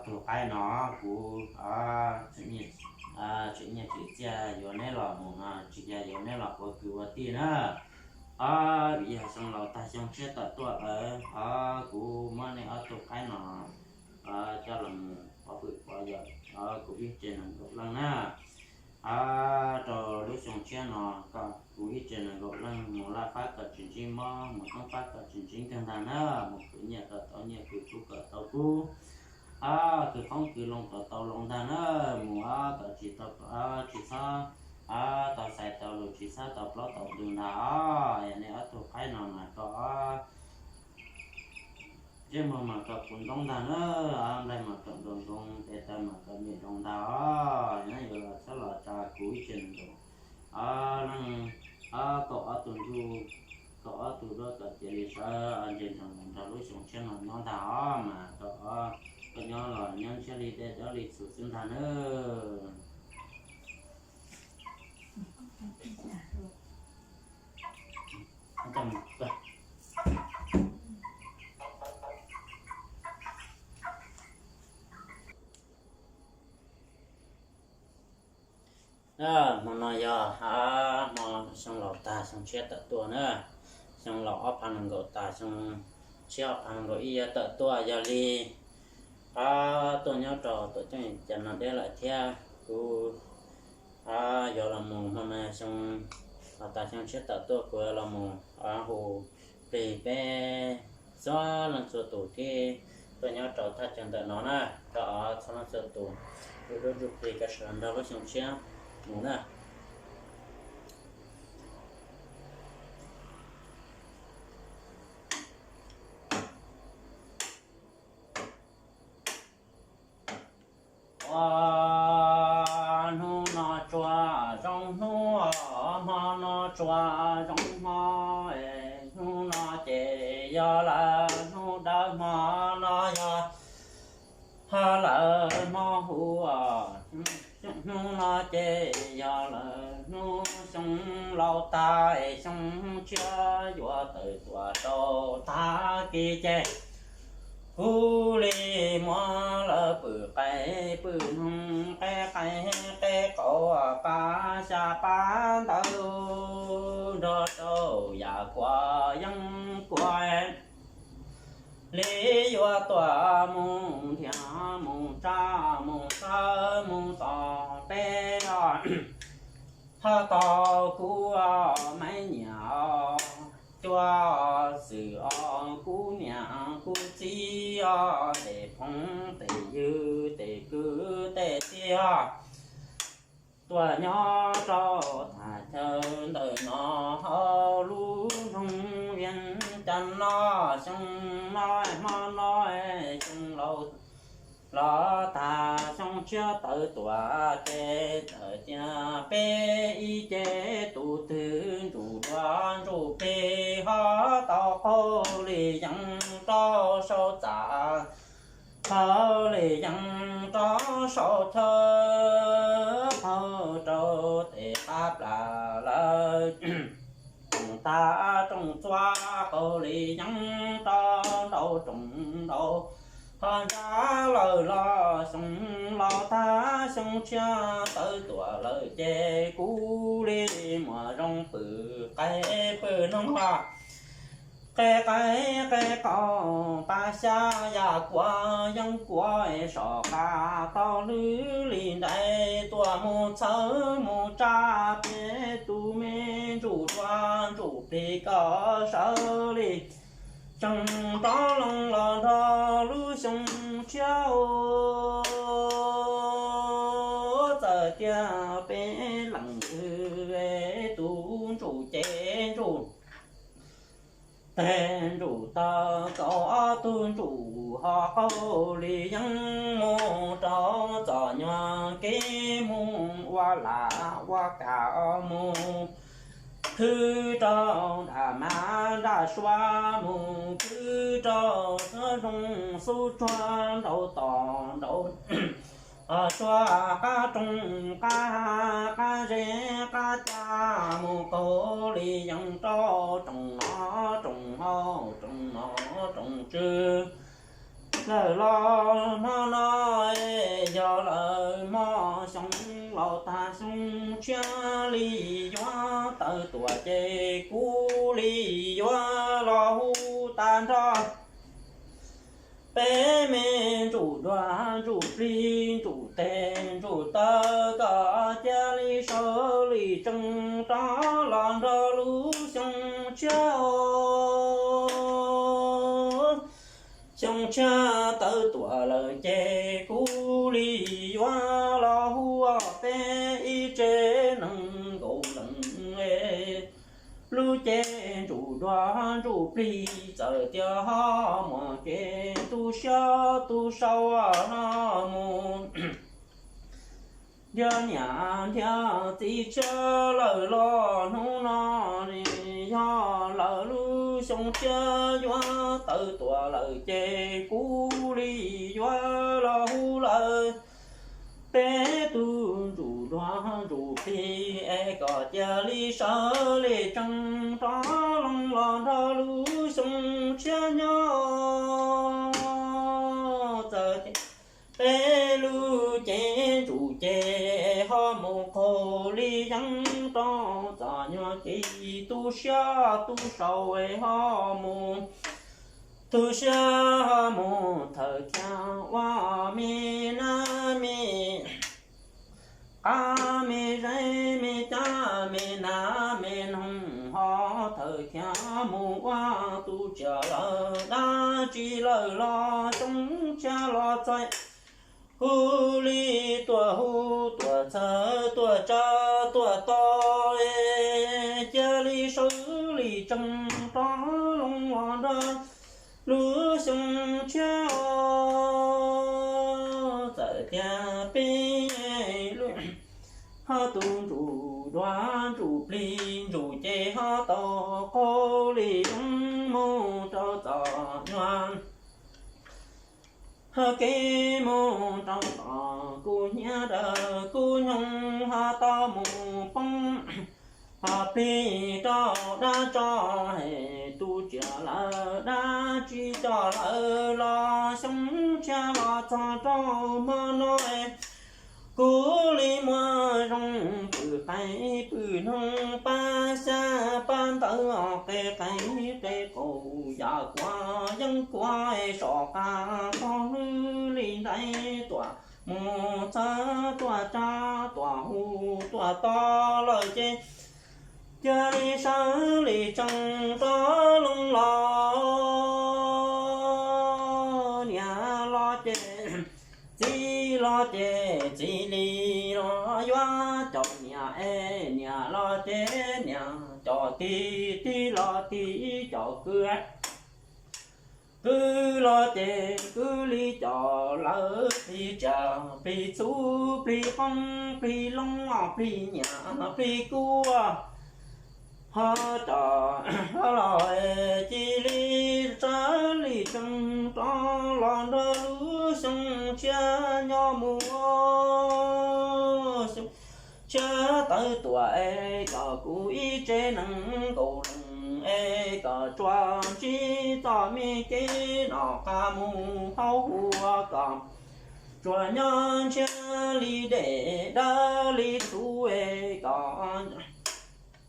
Tus qaib no kuv tseem nyiaj tseem txiaj yuav neb los mus no tsis yog yuav neb los ua kwv ua tij na. Vim yog xyoo laus tag xyoo tshiab tawm tuaj lawm, kuv muab neb ob tug qaib no coj los mus pov hwm pov yawm kuv ib tsev nees nkaum leej na. Rau lub xyoo tshiab no kom kuv ib tsev nees nkaum leej mus laj fab kom tsis ntsib mob, mus toob fab kom tsis ntsib kawg ntag na, mus khwv nyiaj kom tau nyiaj, khwv kub kom tau kub. Khwv qoob khwv loo kom tau loo ntag na, mus kom tsis tau, tsis txhob tau xaiv tau lus, tsis txhob tau plaub tau ntug ntag os. Yog nej ob tug qaib no mas kom ntsej muag mas kom puv ntoob ntag na, nplaig mas kom nraus ntoo, tes taw mas kom nyiam zoo ntag os. Nyob yuav los txhob los tsa kuv ib tsev nees nkaum leej, kaum ob tug ntsuj, kaum ob tug duab kom cia li sawv ntse ntsoov nrog lub xyoo tshiab no nyob ntag os, mas kom koj nyob los nyob ntshiab li dej dob li txhuv xwb ntag na. Hmo no yog hmo xyoo laus tag xyoo tshiab tawm tuaj na, xyoo laus ob phav nees nkaum tag xyoo tshiab ob phav nees nkaum ib yuav tawm tuaj, yog li tuaj nyob rau tuam ceeb cas no deb lawm thiab. Kuv yuav los mus hmo no xyoo laus tag xyoo tshiab tawm tuaj, kuv yuav los mus hu plig peb txhua leej txhua tus thiab tuaj nyob rau thaj chaw ntawm no na, rau txhua leej txhua tus, hu duab ntsuj plig kom sawv nrog lub xyoo tshiab mus na. Hnub no tsuas zoo hnub, hmo no tsuas zoo hmo, hnub no ces yog lawm hnub dawb, hmo no yog lawm hmo huv, hnub no ces yog lawm hnub xyoo laus tag xyoo tshiab yuav tawm tuaj rau tag kis ces kuv li muab lawv pw qaib pw noog, qe qaib qe qaum, pab xya pab ntawv, nrog rau yam kuav yeeb kuav li yuav tuaj mus nrhiav mus tsa mus sawv mus tos peb os. Ho tau kuv os, Maiv Nyiam os, Cua os, Xwm os, kuv niam kuv txiv os, tej phooj tej ywg tej kwv tej tij os, tuaj nyob rau thaj chaw ntawm no hauv lub nroog Vias Cas no, xyoo no hmo no xyoo laus los tag xyoo tshiab tawm tuaj ces txawm tias peb ib ce tus twg ntsuj duab ntsuj plig ho tau qaug li yeeb rau saum txaj, qaug li yeeb rau saum chaw, qaug rau tej qab plas lawm, rooj tag rooj txua, qaug li yeeb rau nraum rooj nraum, ho ntsaj lawm los xyoo laus tag xyoo tshiab tawm tuaj lawm ces kuv li muaj zoo pw qaib pw noog, qe qaib qe qaum, pab xya yam kuav yeeb kuav, soj qab tau hlwb li ntais, tuaj mus txhawb mus tsa peb tus me ntsuj duab ntsuj plig kom sawv li tseem rov loo los nrog lub xyoo tshiab. Txawm tias peb leej twg tus ntsuj ces ntsuj teg ntsuj taw, kaum ob tug ntsuj ho qaug li yeeb mus rau txom nyuag kev mus ua lam ua kam mus khwb rau nram mas nram suav, mus khwb rau xub zoov xub tsuag nraum toj nraum suav, qab rooj qab qab zeb qab cag, mus qaug li yeeb rau rooj noj rooj haus rooj noj rooj tswv, lawm los hmo no, yog lawm hmo xyoo los tag xyoo tshiab li yuav tawm tuaj ces kuv li yuav los hu tag nrho peb me ntsuj duav ntsuj plig ntsuj tes ntsuj taw kom cia li sawv li tsees rov los nrog lub xyoo tshiab. Xyoo tshiab tawm tuaj lawm ces kuv li yuav los hu peb ib tsev neeg nkaus leej, lub cev ntsuj duav ntsuj plig txawm tias ho muaj kev tu siab tu sau mus. Ntiag niam ntiag txiv tshiab lawm los hnub no, yog lawm lub xyoo tshiab yuav tawm tuaj lawm ces kuv li yuav los hu lawm peb tug ntsuj duav ntsuj plig es kom cia li sawv li tsees rov loo los nrog lub xyoo tshiab nyob. Txawm tias peb lub cev ntsuj ces ho mus qaug li yeeb rau txom nyuag kev tu siab tu sau ho mus tu siab ho mus thawm thiab ua me nab me qab me zeb me cab me nas me noog ho thawm thiab mus ua tu tsiaj lawm dab tsi lawm los xyoo tshiab los txog kuv li tuaj hu tuaj txhawb tuaj tsa tuaj to cia li sawv li tsees rov loo los nrog lub xyoo tshiab. Txawm tias peb lub ho tus ntsuj duav ntsuj plig ntsuj ces ho tau qaug li yeeb mus rau txom nyuag ho kev mus rau tom kuv hnyiab rau kuv nyoog ho tau mus poob ho plig rau dab tso es tu tsiaj lawm dab tsi coj lawm los xyoo tshiab los txog rau hmo no kuv li muaj zoo pw qaib pw noog pab xyab pab ntawv qe qaib qe qaum yam kuav yeeb kuav sov qab qog lwj li ntais tuaj mus txhawb tuaj tsa tuaj hu tuaj to lawm ces cia li sawv li tsees rov loo los. Niam los ces txiv los ces txiv li los yuav cov niam es niam los ces niam cov tij tij los tij cov kwv kwv los ces kwv li cov lawv plig tsiaj plig txhu plig qoob plig loo plig nyiam plig kub ho cov los cia li sawv li tsees rov los nrog lub xyoo tshiab nyob mus. Xyoo tshiab tawm tuaj es kom kuv ib tsev neeg nkaus leej es kom tsuas ntsib txoj me kev noj qab mus haus huv kom tsuas nyob ntshiab li dej dawb li txhuv es kom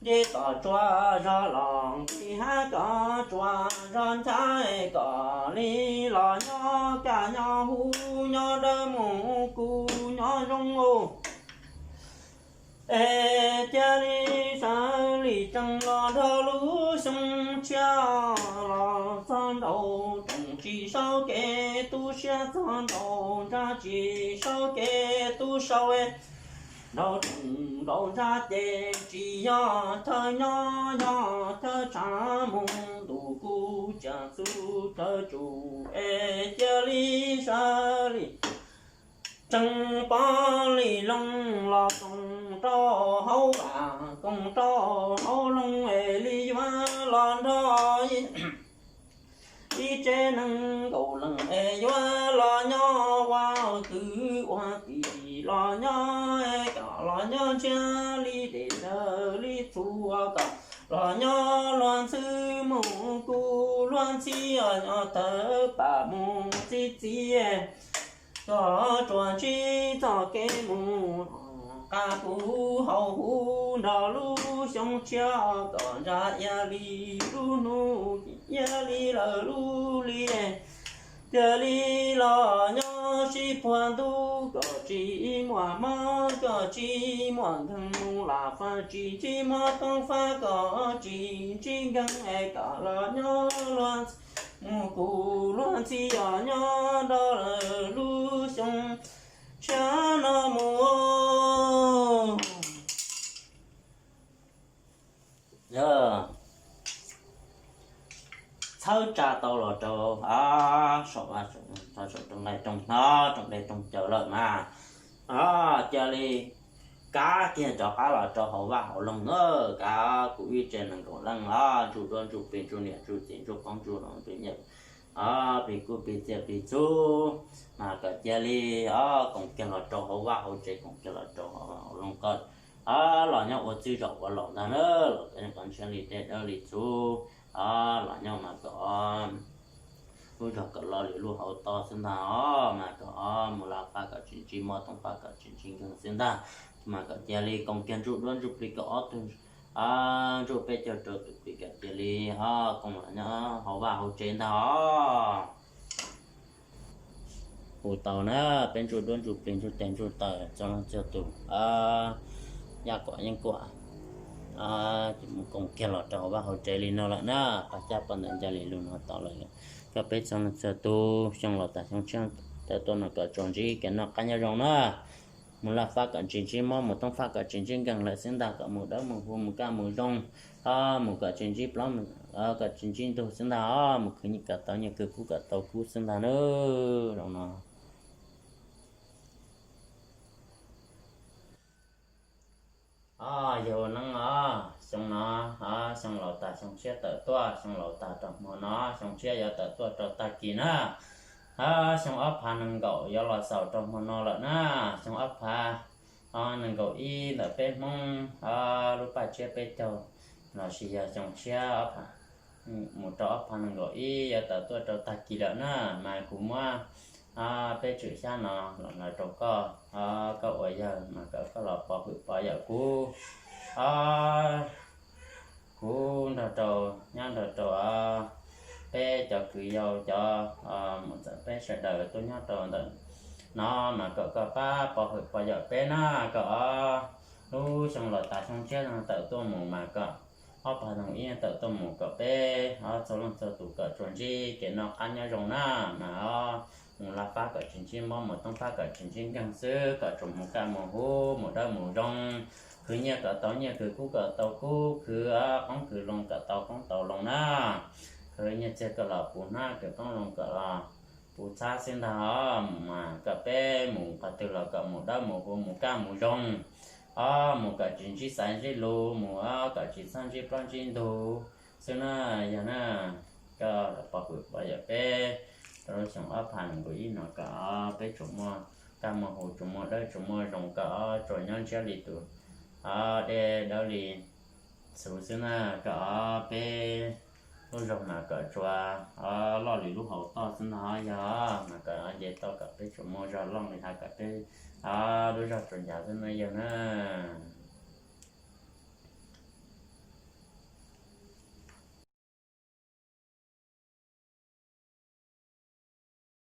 nce toj tsuas zog los nqis hav kom tsuas zog ncab kom li los nyob kaj nyob huv nyob dawb mus kuv nyob zoo ub. Es cia li sawv li tsees los nrog lub xyoo tshiab los txog nraud rooj tsis sau kev tu siab txog nraud ntsag tsis sau kev tu sau nraud rooj nraud ntsag ces tsis yog thawj nyob yog thawj tshav mus ntuj kuv tsiaj txhu thawj tsuj es cia li sawv li tsees pov li loog los koom rau hauv vaj koom rau hauv loog es li yuav los nrog ib tsev neeg nkaus leej es yuav los nyob ua kwv ua tij los nyob es kom los nyob ntshiab li dej dawb li txhuv kom Los nyob luag ntxhw mus kuv luag ntxhi os, nyob thawv pam mus txi txiv, kom tsuas ntsib txoj kev mus qab kuv hauv huv nrog lub xyoo tshiab, kom ntsa ib yam li lub hnub, ib yam li lawv lub liaj. Tiag li los nyob sib puag ntuj, kom tsis muaj mob, kom tsis muaj nkeeg, mus lam faj tsis ntsib mob tooj faj, kom tsis ntsib nkeeg es kom los nyob luag ntxhi mus kuv luag ntxhi os, nyob nrog lawv lub xyoo tshiab no mus. Txhawb tsa tau los rau saum, saum rooj nqaij rooj hnob rooj dej rooj cawv lawm mas, cia li kav kiag rov qab los rau hauv vaj hauv loog na, kav kuv ib tse nees nkaum leej os, ntsuj duab ntsuj plig ntsuj niam ntsuj txiv ntsuj phooj ntsuj nyiam, plig kub plig txiaj plig txhub, mas kom cia li koom kiag los rau hauv vaj hauv tsev, koom kiag los rau hauv loog ko, los nyob ua txwj zaum ua laus ntag na, los kom ntshiab li dej dawb li txhub, los nyob mas kom lub zog kom lo lwm lub hauv toj xwb ntag os, mas kom mus laj fab kom tsis ntsib mob tooj fab kom tsis ntsib nkeeg xwb ntag, mas kom cia li koom kiag ntsuj duab ntsuj plig kom ob tug ntsuj peb caug rau tus plig kom cia li koom los nyob hauv vaj hauv tsev ntag os. Kuv tau na, peb ntsuj duab ntsuj plig ntsuj tes ntsuj taw txog leej txog tus, yaj kuam yeeb kuam, ces mus koom kiag los rau hauv vaj hauv tsev li no lawm na, pab cab pab ntawm ncaj li lus no tau lawm. Koj peb txog leej txog tus, xyoo laus tas xyoo tshiab tawm tuaj no kom tsuas ntsib kev noj qab nyob zoo na. Mus laj fab kom tsis ntsib mob, mus tooj fab kom tsis ntsib nkeeg lawm xwb ntag, kom mus dawb mus huv mus kaj mus zoo, mus kom tsis ntsib plaub, kom tsis ntsib ntug xwb ntag os, mus khwv nyiaj kom tau nyiaj, khwv kub kom tau kub xwb ntag na. Zoo no. Yawg ua neeb os, xyoo no, xyoo laus tas xyoo tshiab tawm tuaj, xyoo laus tas rau hmo no, xyoo tshiab yuav tawm tuaj rau tag kis na. Xyoo ob phav nees nkaum yuav los xaus rau hmo no lawm na. Xyoo ob phav nees nkaum ib ntawm peb Hmoob lub paj tsiab peb caug lossis yog xyoo tshiab mus rau ob phav nees nkaum ib yuav tawm tuaj rau tag kis lawm na. Mas kuv muab peb tswm xyab no los rau koj, koj ua yawg mas kom koj los pov hwm pov yawm kuv, kuv nrog rau, nyob nrog rau peb cov kwv yau cov mus txawm peb sawv daws tuaj nyob rau ntawm no mas kom koj pab pov hwm pov yawm peb na, kom lub xyoo laus tas xyoo tshiab tawm tuaj mus mas kom ob phav nees nkaum ib tawm tuaj mus kom peb txhua leej txhua tus kom tsuas ntsib kev noj qab nyob zoo na. Mas mus laj fab kom tsis ntsib mob, mus tooj fab kom tsis ntsib nkeeg xwb, kom tsuas mus kaj mus huv mus dawb mus zoo, khwv nyiaj kom tau nyiaj, khwv kub kom tau kub, khwv qoob khwv loo kom tau qoob tau loo na. Khwv nyiaj txiag kom los puv hnab, khwv qoob loo kom los puv txhab xwb ntag os. Mas kom peb mus qhov twg los kom mus dawb mus huv mus kaj mus zoo, mus kom tsis ntsib xaiv ntsib lus, mus kom tsis txhob ntsib plaub ntsib ntug xwb na. Yog na, koj los pov hwm pov yawm peb rau lub xyoo ob phav nees nkaum ib no kom peb tsuas muaj kaj muaj huv, tsuas muaj dawb tsuas muaj zoo, kom tsuas nyob ntsiab li tus dej dawb li txhuv xwb na, kom peb lub zog mas kom tsuas loj li lub hauv toj xwb ntag. Yog mas kom nce toj kom peb tsuas muaj zog looj li hav, kom peb lub zog tsuas ncav xwb na yawg na.